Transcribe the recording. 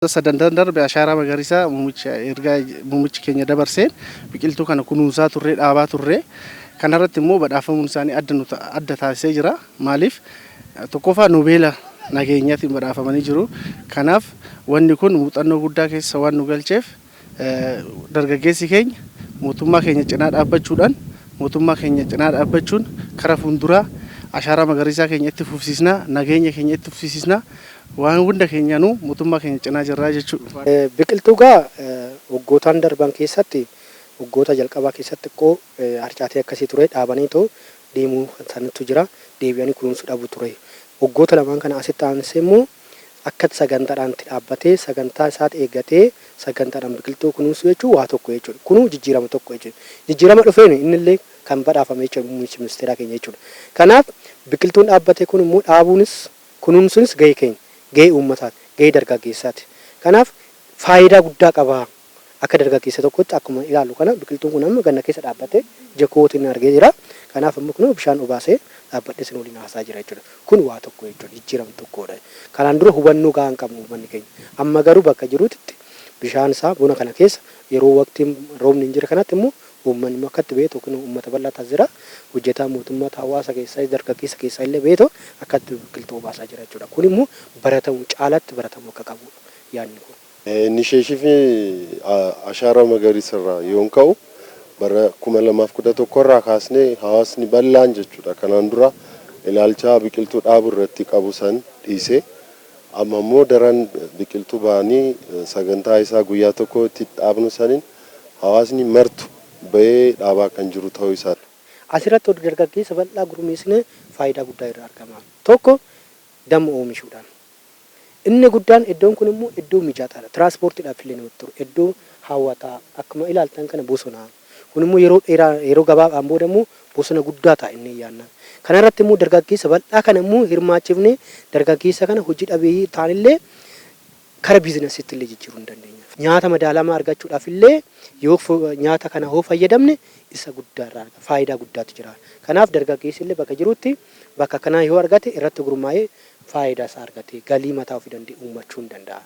Sadan darbe ashaaraa magariisaa muummicha ergaa muummichi keenya dabarseen biqiltuu kana kunuunsaa turre, dhaabaa turre. Kanarratti immoo badhaafamuun isaanii adda nu adda taasisee jira. Maaliif, tokkoffaa Noobeela nageenyaatiin badhaafamanii jiru. Kanaaf wanni kun muuxannoo guddaa keessa waan nu galcheef, dargaggeessi keenya mootummaa keenya cinaa dhaabbachuudhaan, mootummaa keenya cinaa dhaabbachuun kara fuulduraa ashaaraa magariisaa keenya itti fufsiisnaa, nageenya keenya itti fufsiisnaa, waan hunda keenyanuu mootummaa keenya cinaa jirraa jechuudha. Biqiltuu gaa waggootaan darban keessatti, waggoota jalqabaa keessatti xiqqoo harcaatee akkasii ture. Dhaabaniitoo deemuu sanatu jira, deebi'anii kunuunsuu dhabu ture. Waggoota lamaan kana asitti aansee immoo akka sagantaadhaan itti dhaabbatee, sagantaa isaati eeggatee, sagantaadhaan biqiltuu kunuunsuu jechuun waa tokko jechuudha. Kunuu jijjiirama tokko jechuudha. Jijjiirama dhufeen innillee kan badhaafame jechuudha, muummichi ministeeraa keenya jechuudha. Kanaaf biqiltuun dhaabbate kun immoo dhaabuunis kunuunsuunis gahee keenya, gahee uummataati, gahee dargaggeessaati. Kanaaf faayidaa guddaa qaba. Akka dargaggeessa tokkotti akkuma ilaallu kana, biqiltuun kun amma ganna keessa dhaabbatee ija kootiin argee jira. Kanaaf immoo kunoo bishaan obaasee dhaabbadhee isin waliin haasaa jira jechuudha. Kun waa tokko jechuudha. Jijjiirama tokkodha. Kanaan dura hubannoo gahaa hin qabnu uummanni keenya. Amma garuu bakka jirutti bishaan isaa bona kana keessa, yeroo waqtiin roobni hin jirre kanatti immoo, uummanni immoo akkatti beektu kun uummata bal'aa taasisa. Hojjetaa mootummaa, hawaasa keessaa, dargaggeessa keessaa illee beektu akkatti biqiltuu obaasaa jira jechuudha. Kun immoo baratamuu caalatti baratamuu akka qabudha yaadni kun. Initiative ashaaraa magariisa irraa yoon ka'u, bara 2011 irraa kaasnee hawaasni bal'aan jechuudha kanaan dura ilaalcha biqiltuu dhaabuu irratti qabu san dhiisee, amma immoo daran biqiltuu ba'anii sagantaa isaa guyyaa tokko itti dhaabnu saniin hawaasni martu bahee dhaabaa kan jiru ta'uu isaati. Asirratti oduu dargaggeessa bal'aa gurmeessine faayidaa guddaa irraa argama. Tokko, damma oomishuudhaan. Inni guddaan iddoon kun immoo iddoo mijataadha. Tiraanspoortiidhaaf illee namatti tolu. Iddoo hawwataa akkuma ilaaltan kana bosonaa. Kun immoo yeroo dheeraa, yeroo gabaabaan booda immoo bosona guddaa ta'a inni yaadna. Kana irratti immoo dargaggeessa bal'aa kana immoo hirmaachifnee, dargaggeessa kana hojii dhabeeyyii ta'anillee kara biizinasiitti illee jijjiiruu hin dandeenya. Nyaata madaalamaa argachuudhaaf illee yoo nyaata kana hoo fayyadamne, isa guddaa irraa faayidaa guddaatu jira. Kanaaf dargaggeessi illee bakka jirutti bakka kanaa yoo argate, irratti gurmaa'ee faayidaa isaa argate, galii mataa ofii danda'e uummachuu hin danda'a.